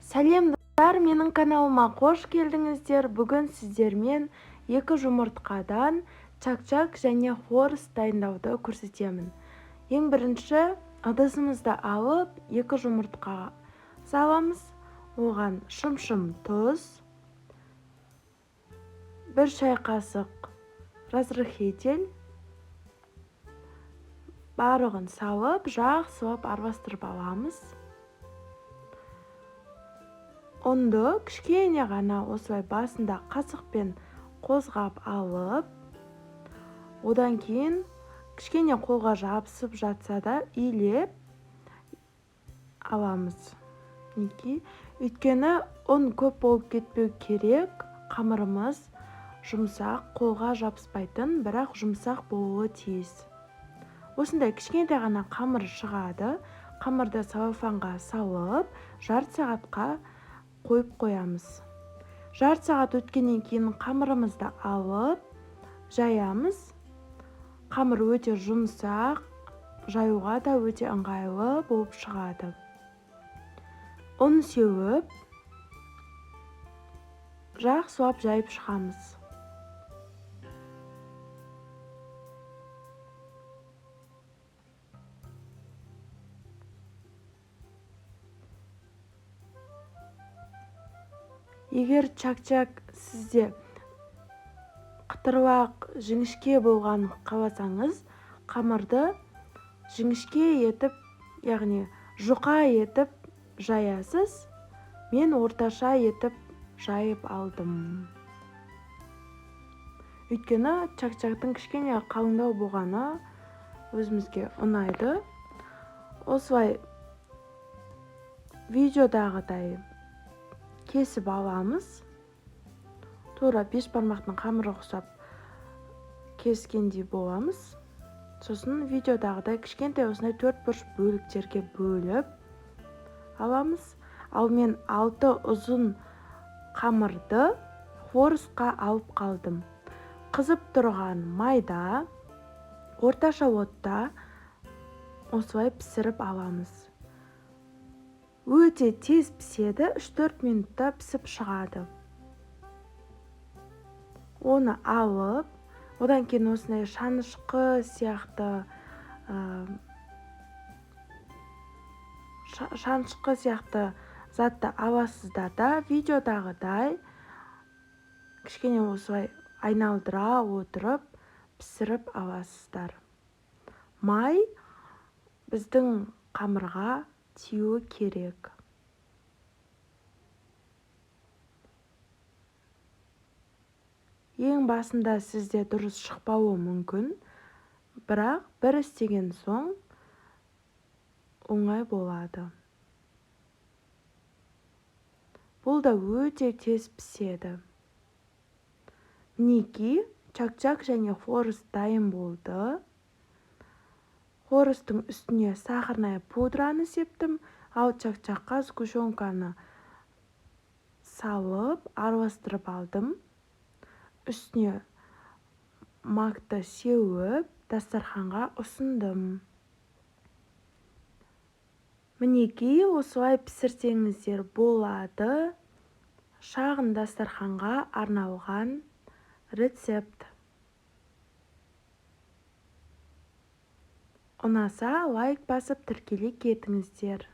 Сәлем достар, менің каналыма қош келдіңіздер. Бүгін сіздермен 2 жұмыртқадан чак-чак және хворост дайындауды көрсетемін. Ең бірінші ыдысымызды алып, 2 жұмыртқа саламыз. Оған шымшым тұз, 1 шай қасық разрыхлитель, барлығын салып, жақсылап араластырып аламыз. Ұнды кішкене ғана осылай басында қасықпен қозғап алып, одан кейін кішкене қолға жабысып жатса да илеп аламыз. Неге? Өйткені ұн көп болып кетпеу керек, қамырымыз жұмсақ, қолға жабыспайтын, бірақ жұмсақ болуы тиіс. Осындай кішкентай ғана қамыр шығады. Қамырды целлофанға салып, жарты сағатқа қойып қоямыз. Жарты сағат өткеннен кейін қамырымызды алып, жаямыз. Қамыр өте жұмсақ, жаюға да өте ыңғайлы болып шығады. Ұн сеуіп, жақсылап жайып шығамыз. Егер чак-чак сізде қытырлақ, жіңішке болған қаласаңыз, қамырды жіңішке етіп, яғни жұқа етіп жаясыз. Мен орташа етіп жайып алдым. Өйткені чак-чактың кішкене қалыңдау болғаны өзімізге ұнайды. Осылай видеодағыдай кесіп аламыз. Тура 5 бармақтың қамыры ұқсап кескендей боламыз. Сосын видеодағыдай кішкентай осындай 4 бұрыш бөліктерге бөліп аламыз. Ал мен 6 ұзын қамырды хворостқа алып қалдым. Қызып тұрған майда орташа отта осылай пісіріп аламыз. Өте тез піседі, үш-төрт минутта пісіп шығады. Оны алып, одан кейін осындай шанышқы сияқты затты аласыздар да, видеодағыдай кішкене осылай айналдыра отырып пісіріп аласыздар. Май біздің қамырға тиюі керек. Ең басында сізде дұрыс шықпауы мүмкін, бірақ бір істеген соң оңай болады. Бұл да өте тез піседі. Мінекей, чак-чак және хворост дайын болды. Хворостың үстіне сахарная пудраны септім, ал чак-чакқа сгущенканы салып, араластырып алдым. Үстіне макты сеуіп, дастарханға ұсындым. Мінекей, осылай пісірсеңіздер болады. Шағын дастарханға арналған рецепт. Ұнаса лайк басып тіркеле кетіңіздер.